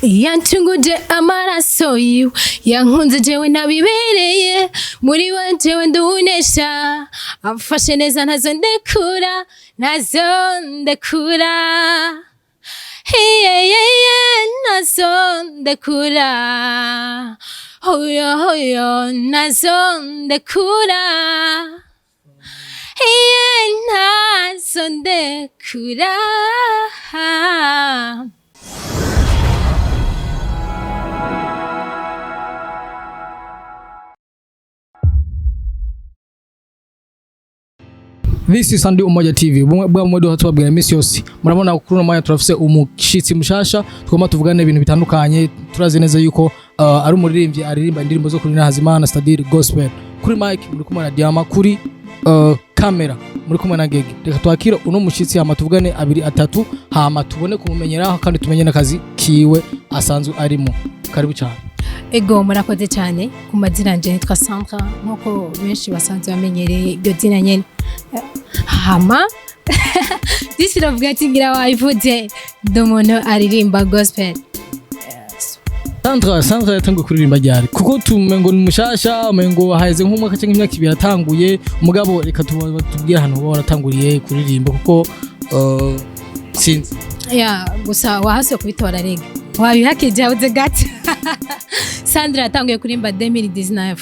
Yancunguje amaraso yiwe, yankunze jewe nabibereye, muri we jewe ndunesha, amfashe neza ntazo ndekura, ntazo ndekura. Hiyeyeye, ntazo ndekura, hoyo hoyo, ntazo ndekura. Iye, ntazo ndekura. This is Sunday Umoja TV. Bumwe bwa mwe tubabwira iminsi yose. Murabona kuri uno mwanya turafise umushitsi mushasha, tugomba tuvugane ibintu bitandukanye. Turazi neza yuko ari umuririmbyi aririmba indirimbo zo kuri Hazimana, c'est-à-dire gospel. Kuri mic muri kumwe na Diama, kuri kamera muri kumwe na Gege. Reka twakire uno mushitsi, hama tuvugane abiri atatu, hama tubone kumumenyeraho kandi tumenye n'akazi kiwe asanzwe arimo. Karibu cyane. Ego, murakoze cyane. Ku mazina yanje nitwa Sandra, nkuko benshi basanzwe bamenyereye iryo zina nyene. Hama disi ravuga ati ngira wabivuze, ndi umuntu aririmba gospel. Sandra yatanguye kuririmba ryari? Kuko tumengo ni mushasha, umengo haheze nk'umwaka cyangwa imyaka 2 atanguye, mugabo reka tubwire ahantu uba waratanguriye kuririmba, kuko sinzi. Ya, gusa wahase kubitora rega, wabihakije habuze gato. Sandra yatanguye kuririmba 2019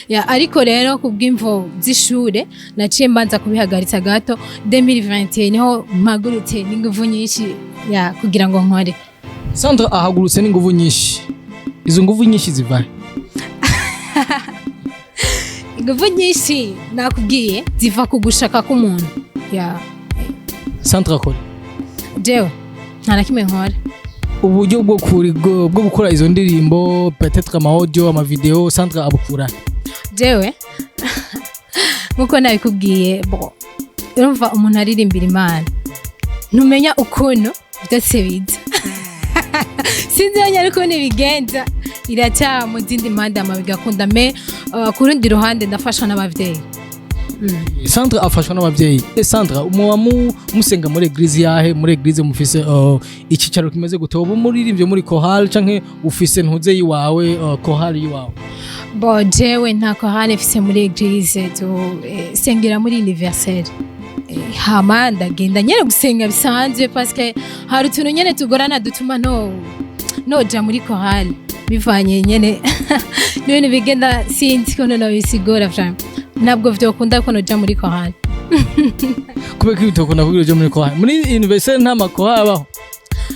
ya, ariko rero kubw'imvo z'ishure naciye mbanza kubihagaritsa gato. 2021 niho mpagurutse n'inguvu nyinshi ya kugira ngo nkore. Sandra ahagurutse n'inguvu nyinshi. Izo nguvu nyinshi ziva he? Inguvu nyinshi nakubwiye ziva ku gushaka k'umuntu ya. Sandra akora? Jewe nta na kimwe nkora. Uburyo bwo gukora izo ndirimbo, peut-être ama audio, ama video, Sandra abukura he? Jewe nkuko nabikubwiye, bon, urumva umuntu aririmbira Imana, ntumenya ukuntu byose biza. Sinzi yonyine ukuntu ibigenza, iraca mu zindi mpande ama bigakunda. Mais ku rundi ruhande ndafashwa n'abavyeyi. Sandra afashwa n'abavyeyi. Sandra, muba musenga muri église yahe? Muri église mufise icicaro kimeze gute? Ubu muririmbye muri chorale canke ufise ntuze yiwawe, chorale yiwawe? Bon, jewe nta chorale mfise muri église, tu sengera muri Universel. Hama ndagenda nyene gusenga bisanzwe, parce que hari utuntu nyene tugorana dutuma no noja muri chorale, bivanye nyene n'ibintu bigenda. Sinzi ko nobisigura, vraiment ntabwo vyokunda ko noja muri chorale. Kubera ko bitokunda kugira uje muri chorale, muri Universel nta ma chorale abaho?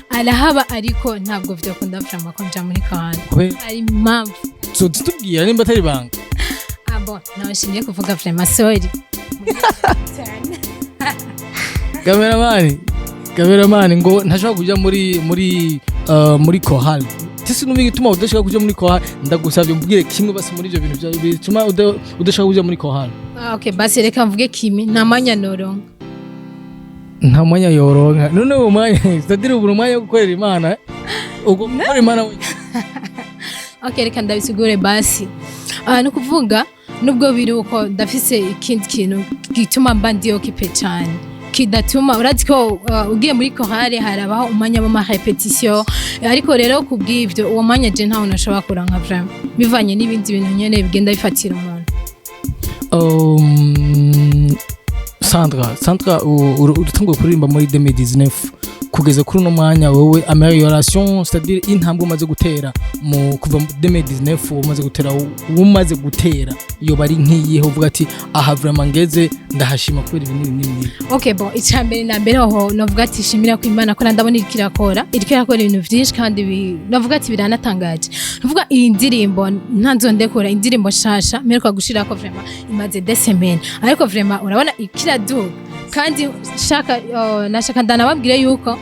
Arahaba, ariko ntabwo vyokunda vraiment ko nja muri chorale. Kubera? Hari impamvu. Tubwira nimba atari banga. Ah bon, nawe kuvuga, vraiment sorry. Cameraman ngo ntashobora kuja muri chorale. Tese numva igituma udashaka kuja muri chorale. Ndagusabye umbwire kimwe basi muri ivyo bintu bituma udashaka kuja muri chorale. Ah, okay, basi reka mvuge kimi: nta mwanya noronka. Nta mwanya yoronka. None uwo mwanya, c'est-à-dire ubura umwanya wo gukorera Imana, eh? Ubwo gukorera Imana wenyine. Okay, reka ndabisigure basi. Ah, ni ukuvuga nubwo biri uko, ndafise ikindi kintu gituma mba ndi occupé cyane, kidatuma, urazi ko ugiye muri chorale harabaho umwanya w'ama répétition, ariko rero kubw'ivyo uwo mwanya je ntawo nashobora kuranka vraiment, bivanye n'ibindi bintu nyene bigenda bifatira umuntu. Sandra, utanguye kuririmba muri 2019. Kugeza kuri uno mwanya, wowe amélioration, c'est-à-dire intambwe umaze gutera mu kuva mu 2019, umaze gutera iyo bari nk'iyihe, uvuga ati aha vraiment ngeze ndahashima kubera ibi n'ibi n'ibi n'ibi? Okay, bon, icya mbere na mbere ho navuga ati shimira ko Imana ko ndabona iriko irakora ibintu vyinshi kandi navuga ati biranatangaje. Navuga iyi ndirimbo ntanzondekora, indirimbo nshasha mperuka gushirako, vraiment imaze des semaines, ariko vraiment urabona ikiraduga. Kandi shaka nashaka ndanababwire yuko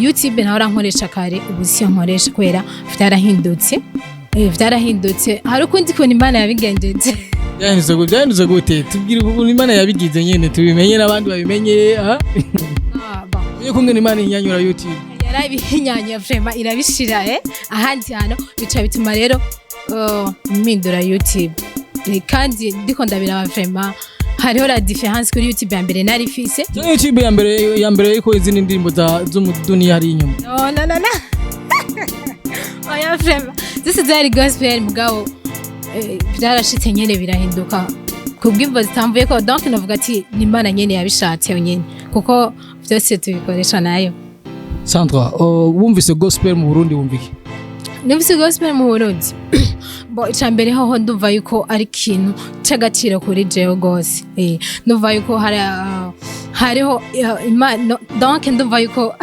YouTube nahora nkoresha kare, ubu siyo nkoresha kubera vyarahindutse. Vyarahindutse, hari ukundi kuntu Imana yabigenjeje. Byahindutse gute? Tubwire ukuntu Imana yabigize nyene, tubimenye n'abandi babimenye, ah? Ah, bon. Umenye ko ngene Imana inyanyura YouTube. Yarabihinyanya vraiment, irabishira ahandi hantu, bica bituma rero mpindura YouTube. Kandi ndiko ndabiraba, vraiment hariho la différence kuri YouTube ya mbere nari fise. Cyangwa YouTube ya mbere yuko izindi ndirimbo za zo mu duniya hari inyuma? No, no, no, no. Oya, vraiment zose zari gospel, mugabo byarashitse nyene birahinduka kubw'imvo zitamvuye ko. Donc navuga ati ni Imana nyene yabishatse nyene, kuko byose tubikoresha nayo. Sandra, wumvise gospel mu Burundi, wumva iki? Numvise gospel mu Burundi, bo icya mbere hoho ndumva yuko ari ikintu c'agaciro kuri jewe gose. Ndumva yuko hari hariho Imana, donc ndumva yuko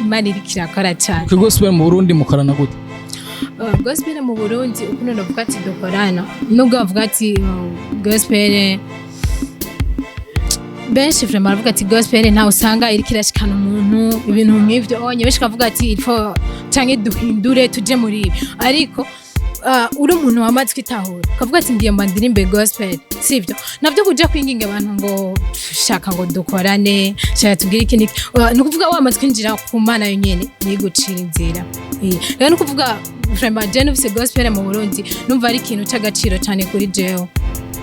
Imana iriko irakora cyane. Ku gospel mu Burundi mukorana gute? Gospel mu Burundi, ukuntu navuga ati dukorana, nubwo bavuga ati gospel, benshi vraiment baravuga ati gospel ntawe usanga iriko irashikana umuntu, ibintu nk'ivyo onye. Benshi bavuga ati il faut canke duhindure tuje muri ibi, ariko uri umuntu wamaze kwitahura ukavuga ati ngiye mba ndirimbe gospel, sivyo navyo kuja kwinginga abantu ngo shaka ngo dukorane, shaka tubwire iki niki. Ni ukuvuga wamaze kwinjira ku Mana yonyene nigucira inzira. Rero ni ukuvuga vraiment je nufise gospel mu Burundi, numva ari ikintu c'agaciro cane kuri jewe.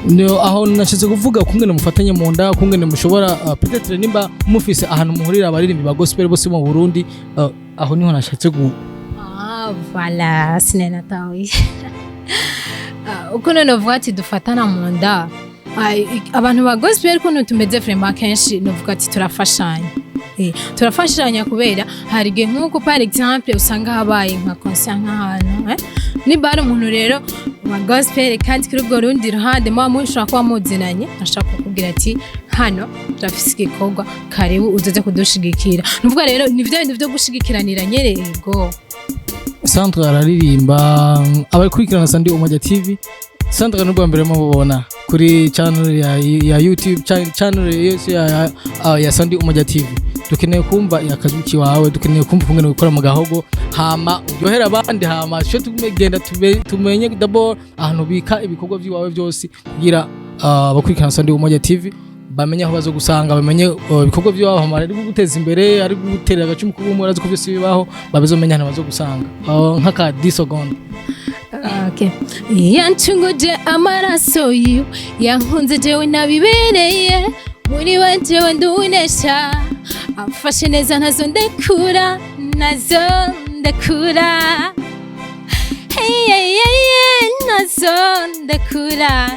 No, aho nashatse kuvuga kungene mufatanye mu nda, kungene mushobora peut-être nimba mufise ahantu muhurira abaririmbyi ba gospel bose mu Burundi, aho niho nashatse gu Ah, voilà, sinenatawi. Ukuntu novuga ati dufatana mu nda, abantu ba gospel ukuntu tumeze vraiment, kenshi novuga ati turafashanya. Turafashanya kubera hari igihe nk'uko par exemple usanga habaye nka concert nk'ahantu, eh? Nimba hari umuntu rero wa gospel kandi kuri urwo rundi ruhande muba mushobora kuba muzinanye, ashaka kukubwira ati hano turafise igikorwa, karibu uzoze kudushigikira. Nuvuga rero ni vya bintu vyo gushigikiranira nyene, yego. Sandra araririmba. Abakurikirana Sandi Umoja TV, Sandra n'ubwa mbere mubona kuri channel ya YouTube, channel yose ya Sandi Umoja TV. Dukeneye kumva akazuki wawe, dukeneye kumva kungene gukora mu gahogo, hama uryohera abandi, hama cyo tugenda tumenye d'abord ahantu bika ibikorwa by'iwawe byose, kugira abakurikirana Sandi Umoja TV bamenye aho bazo gusanga, bamenye ibikorwa by'iwabo, hama ari guteza imbere, ari guterera agacumu k'ubumwe, arazi ko byose bibaho, babizomenya ahantu bazo gusanga. Nk'aka 10 secondes. Okay. Yancunguje amaraso yiwe, yankunze jewe nabibereye, muri we jewe ndunesha, amfashe neza ntazo ndekura, nazo ndekura, hey, hey, hey, hey, nazo ndekura.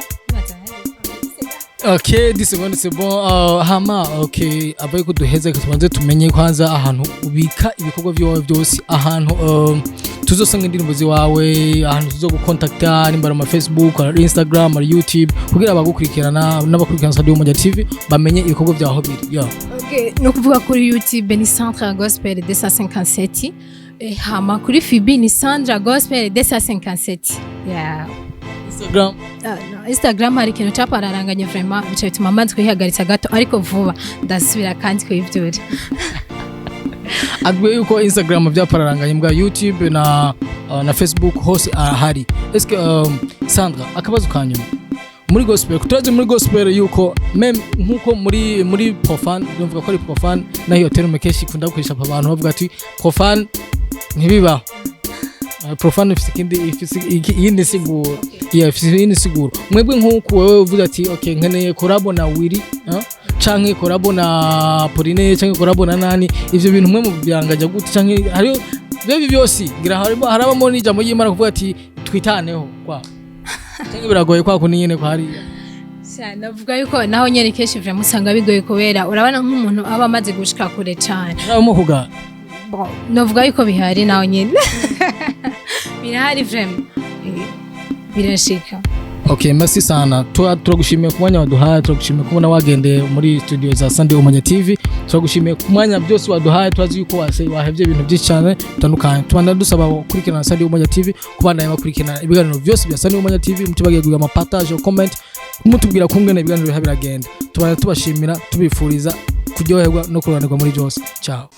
Ok, 10 secondes, c'est bon. Hama ok, abaye ko duheze, tubanze tumenye kwanza ahantu ubika ibikorwa byawe byose, ahantu tuzosanga indirimbo ziwawe, ahantu tuzogukontakta, nimba ari ama Facebook, ari Instagram, ari YouTube, kugira abagukurikirana n'abakurikirana Sandi Umoja TV bamenye ibikorwa byawe aho biri. Yeah. Okay, ni ukuvuga kuri YouTube ni Centre Gospel 257, hama kuri FB ni Sandra Gospel 257, yeah. Instagram? No, Instagram hari ikintu capararanganye vraiment, bica bituma manzi kwihagaritsa gato, ariko vuba ndasubira kandi kuyivyura. Atubwiye yuko Instagram byapararanganye, mbwa YouTube na Facebook hose arahari. Eske Sandra, akabazo kanyuma, muri gospel, turazi muri gospel yuko même nkuko muri profane, ndumva ko ari profane, naho iyo terme kenshi ikunda gukoresha abantu bavuga ati profane ntibibaho. Profane ifise ikindi, ifise iyindi siguro. Yeah, ifise iyindi siguro. Mwebwe nkuko wewe uvuze ati okay, nkeneye collabo na Willy, canke collabo na Pauline, canke collabo na nani, ivyo bintu mwe mu byangaja gute? Canke hariyo byo byose ngira harimo, harabamo n'ijambo ry'Imana kuvuga ati twitaneho kwa, canke biragoye kwa kundi nyene kwa hariya? Navuga yuko naho nyene kenshi vraiment usanga bigoye, kubera urabona nk'umuntu aba amaze gushika kure cane. Harabamo kuga Bon, navuga yuko bihari, naho nyene birahari vraiment. Birashika. Okay, merci sana. Turagushimiye ku mwanya waduhaye, turagushimiye kubona wagendeye muri studio za Sunday Umoja TV. Turagushimiye ku mwanya byose waduhaye, turazi yuko wase wahevye ibintu byinshi cyane bitandukanye. Tubanda dusaba gukurikirana Sunday Umoja TV, kubandanya bakurikirana ibiganiro byose bya Sunday Umoja TV, mutibagiye kugira ama partage, comment, mutubwira kungene ibiganiro biha biragenda. Tubanda tubashimira, tubifuriza kuryoherwa no kuroranirwa muri byose. Ciao.